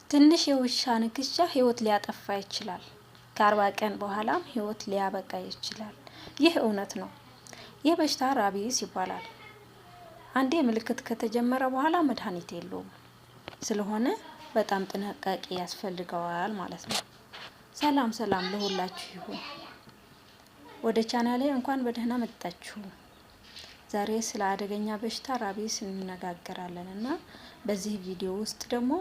ትንሽ የውሻ ንክሻ ህይወት ሊያጠፋ ይችላል። ከ40 ቀን በኋላም ህይወት ሊያበቃ ይችላል። ይህ እውነት ነው። ይህ በሽታ rabies ይባላል። አንዴ ምልክት ከተጀመረ በኋላ መድኃኒት የለውም። ስለሆነ በጣም ጥንቃቄ ያስፈልገዋል ማለት ነው። ሰላም ሰላም ለሁላችሁ ይሁን። ወደ ቻናሌ እንኳን በደህና መጣችሁ። ዛሬ ስለ አደገኛ በሽታ rabies እንነጋገራለን እና በዚህ ቪዲዮ ውስጥ ደግሞ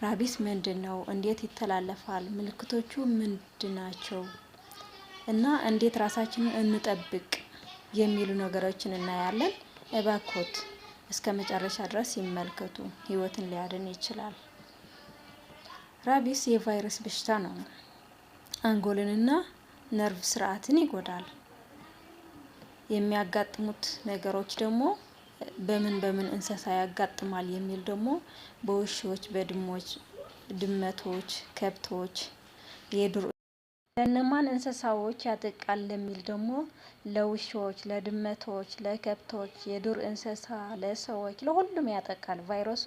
rabies ምንድን ነው፣ እንዴት ይተላለፋል፣ ምልክቶቹ ምንድን ናቸው እና እንዴት ራሳችንን እንጠብቅ የሚሉ ነገሮችን እናያለን። እባክዎት እስከ መጨረሻ ድረስ ይመልከቱ፣ ህይወትን ሊያድን ይችላል። Rabies የቫይረስ በሽታ ነው። አንጎልንና ነርቭ ስርዓትን ይጎዳል። የሚያጋጥሙት ነገሮች ደግሞ በምን በምን እንስሳ ያጋጥማል የሚል ደግሞ በውሾች፣ በድሞች፣ ድመቶች፣ ከብቶች፣ የዱር ለእነማን እንስሳዎች ያጠቃል ለሚል ደግሞ ለውሾች፣ ለድመቶች፣ ለከብቶች፣ የዱር እንስሳ፣ ለሰዎች፣ ለሁሉም ያጠቃል ቫይረሱ።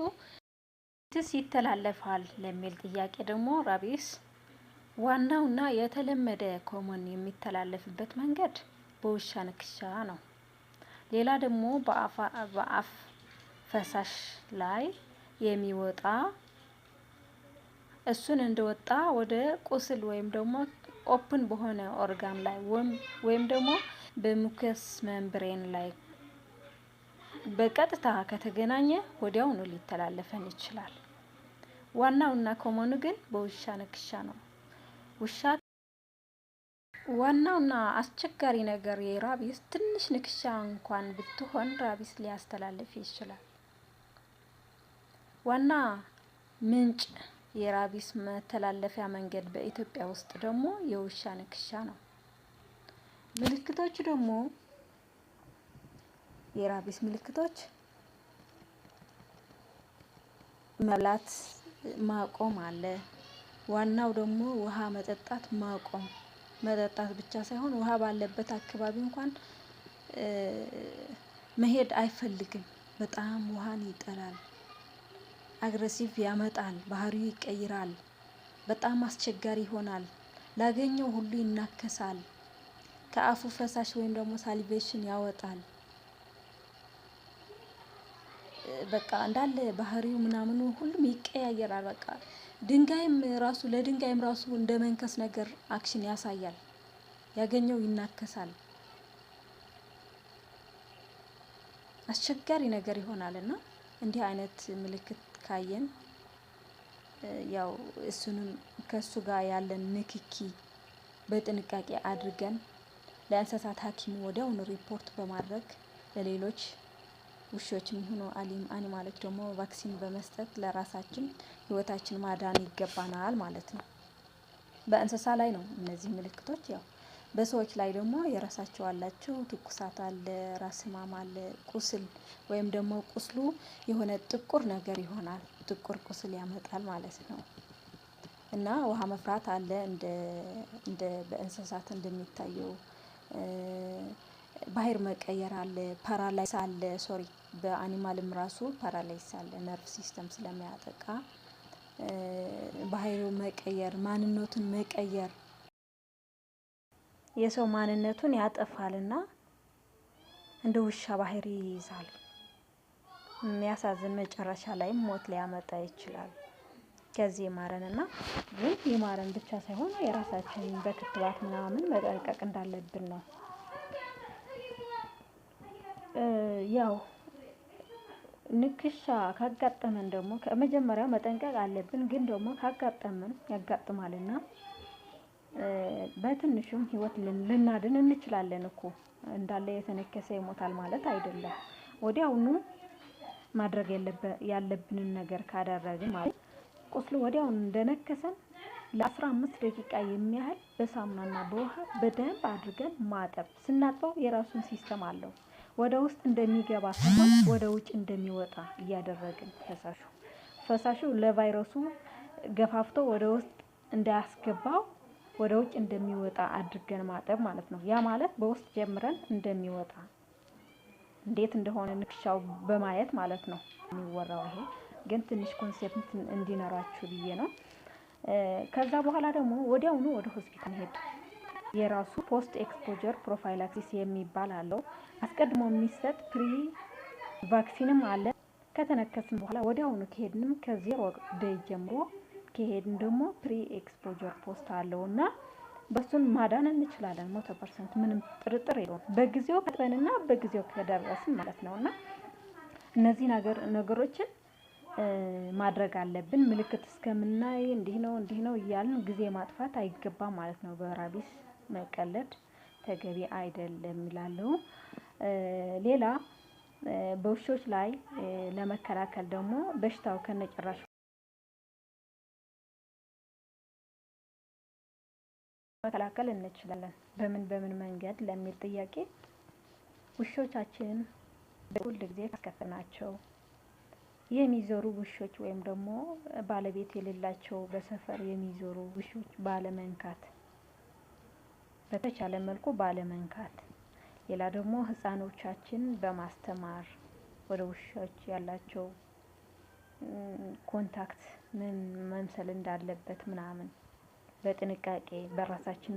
እንዴትስ ይተላለፋል ለሚል ጥያቄ ደግሞ rabies ዋናውና የተለመደ common የሚተላለፍበት መንገድ በውሻ ንክሻ ነው። ሌላ ደግሞ በአፍ ፈሳሽ ላይ የሚወጣ፣ እሱን እንደወጣ ወደ ቁስል ወይም ደግሞ open በሆነ ኦርጋን ላይ ወይም ደግሞ በ mucous membrane ላይ በቀጥታ ከተገናኘ ወዲያውኑ ሊተላለፈን ይችላል። ዋናውና common ኑ ግን በውሻ ንክሻ ነው። ውሻ ዋናውና አስቸጋሪ ነገር የ rabies ትንሽ ንክሻ እንኳን ብትሆን rabies ሊያስተላልፍ ይችላል። ዋና ምንጭ የ rabies መተላለፊያ መንገድ በኢትዮጵያ ውስጥ ደግሞ የውሻ ንክሻ ነው። ምልክቶቹ ደግሞ የ rabies ምልክቶች መብላት ማቆም አለ። ዋናው ደግሞ ውሃ መጠጣት ማቆም፣ መጠጣት ብቻ ሳይሆን ውሃ ባለበት አካባቢ እንኳን መሄድ አይፈልግም። በጣም ውሃን ይጠላል። Aggressive ያመጣል፣ ባህሪው ይቀይራል። በጣም አስቸጋሪ ይሆናል። ላገኘው ሁሉ ይናከሳል። ከአፉ ፈሳሽ ወይም ደግሞ salivation ያወጣል። በቃ እንዳለ ባህሪው ምናምኑ ሁሉም ይቀያየራል። በቃ ድንጋይም ራሱ ለድንጋይም ራሱ እንደ መንከስ ነገር action ያሳያል። ያገኘው ይናከሳል። አስቸጋሪ ነገር ይሆናል እና እንዲህ አይነት ምልክት ካየን ያው እሱንም ከእሱ ጋር ያለን ንክኪ በጥንቃቄ አድርገን ለእንስሳት ሐኪሙ ወዲያውኑ ሪፖርት በማድረግ ለሌሎች ውሾችም ይሁኑ animal ኦች ደግሞ vaccine በመስጠት ለራሳችን ህይወታችን ማዳን ይገባናል ማለት ነው። በእንስሳ ላይ ነው እነዚህ ምልክቶች። ያው በሰዎች ላይ ደግሞ የራሳቸው አላቸው። ትኩሳት አለ፣ ራስ ህመም አለ፣ ቁስል ወይም ደግሞ ቁስሉ የሆነ ጥቁር ነገር ይሆናል። ጥቁር ቁስል ያመጣል ማለት ነው። እና ውሃ መፍራት አለ፣ እንደ በእንስሳት እንደሚታየው ባህሪ መቀየር አለ፣ paralysis አለ። Sorry፣ በ animal ም ራሱ paralysis አለ፣ nerve system ስለሚያጠቃ ባህሪው መቀየር፣ ማንነቱን መቀየር፣ የሰው ማንነቱን ያጠፋልና እንደ ውሻ ባህሪ ይይዛል። የሚያሳዝን መጨረሻ ላይም ሞት ሊያመጣ ይችላል። ከዚህ ይማረንና ግን ይማረን ብቻ ሳይሆን የራሳችንን በክትባት ምናምን መጠንቀቅ እንዳለብን ነው። ያው ንክሻ ካጋጠመን ደግሞ ከመጀመሪያው መጠንቀቅ አለብን። ግን ደግሞ ካጋጠመን፣ ያጋጥማልና በትንሹም ህይወት ልናድን እንችላለን እኮ። እንዳለ የተነከሰ ይሞታል ማለት አይደለም። ወዲያውኑ ማድረግ ያለብንን ነገር ካደረግን ማለት ቁስሉ ወዲያውኑ እንደነከሰን ለ15 ደቂቃ የሚያህል በሳሙናና በውሃ በደንብ አድርገን ማጠብ። ስናጥበው የራሱን system አለው። ወደ ውስጥ እንደሚገባ ሳይሆን ወደ ውጭ እንደሚወጣ እያደረግን ፈሳሹ ለቫይረሱ ገፋፍቶ ወደ ውስጥ እንዳያስገባው ወደ ውጭ እንደሚወጣ አድርገን ማጠብ ማለት ነው። ያ ማለት በውስጥ ጀምረን እንደሚወጣ እንዴት እንደሆነ ንክሻው በማየት ማለት ነው የሚወራው ይሄ። ግን ትንሽ concept እንዲኖራችሁ ብዬ ነው። ከዛ በኋላ ደግሞ ወዲያውኑ ወደ ሆስፒታል ሄድ። የራሱ post exposure prophylaxis የሚባል አለው። አስቀድሞ የሚሰጥ pre vaccine ም አለ። ከተነከስን በኋላ ወዲያውኑ ከሄድንም ከ 0 day ጀምሮ ከሄድን ደግሞ pre exposure post አለው እና በሱን ማዳን እንችላለን። 100% ምንም ጥርጥር የለውም። በጊዜው ከጠንና በጊዜው ከደረስን ማለት ነውና እነዚህ ነገሮችን ማድረግ አለብን። ምልክት እስከምናይ እንዲህ ነው እንዲህ ነው እያልን ጊዜ ማጥፋት አይገባም ማለት ነው። በ rabies መቀለድ ተገቢ አይደለም ይላሉ። ሌላ በውሾች ላይ ለመከላከል ደግሞ በሽታው ከነጭራሹ መከላከል እንችላለን። በምን በምን መንገድ ለሚል ጥያቄ ውሾቻችን ሁል ጊዜ ካስከተናቸው የሚዞሩ ውሾች ወይም ደግሞ ባለቤት የሌላቸው በሰፈር የሚዞሩ ውሾች ባለመንካት፣ በተቻለ መልኩ ባለመንካት። ሌላ ደግሞ ህፃኖቻችን በማስተማር ወደ ውሾች ያላቸው contact ምን መምሰል እንዳለበት ምናምን በጥንቃቄ፣ በራሳችን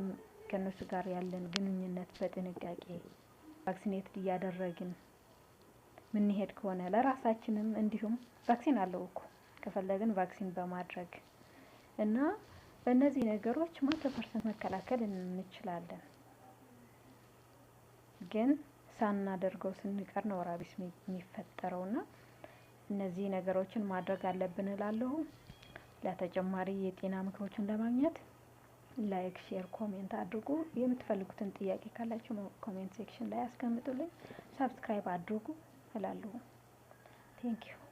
ከነሱ ጋር ያለን ግንኙነት በጥንቃቄ vaccinated እያደረግን ምንሄድ ከሆነ ለራሳችንም እንዲሁም vaccine አለው እኮ፣ ከፈለግን vaccine በማድረግ እና በእነዚህ ነገሮች 100% መከላከል እንችላለን። ግን ሳናደርገው ስንቀር ነው rabies የሚፈጠረውና እነዚህ ነገሮችን ማድረግ አለብን እላለሁ። ለተጨማሪ የጤና ምክሮችን ለማግኘት like፣ share፣ comment አድርጉ። የምትፈልጉትን ጥያቄ ካላችሁ comment section ላይ አስቀምጡልኝ። Subscribe አድርጉ እላለሁ። Thank you.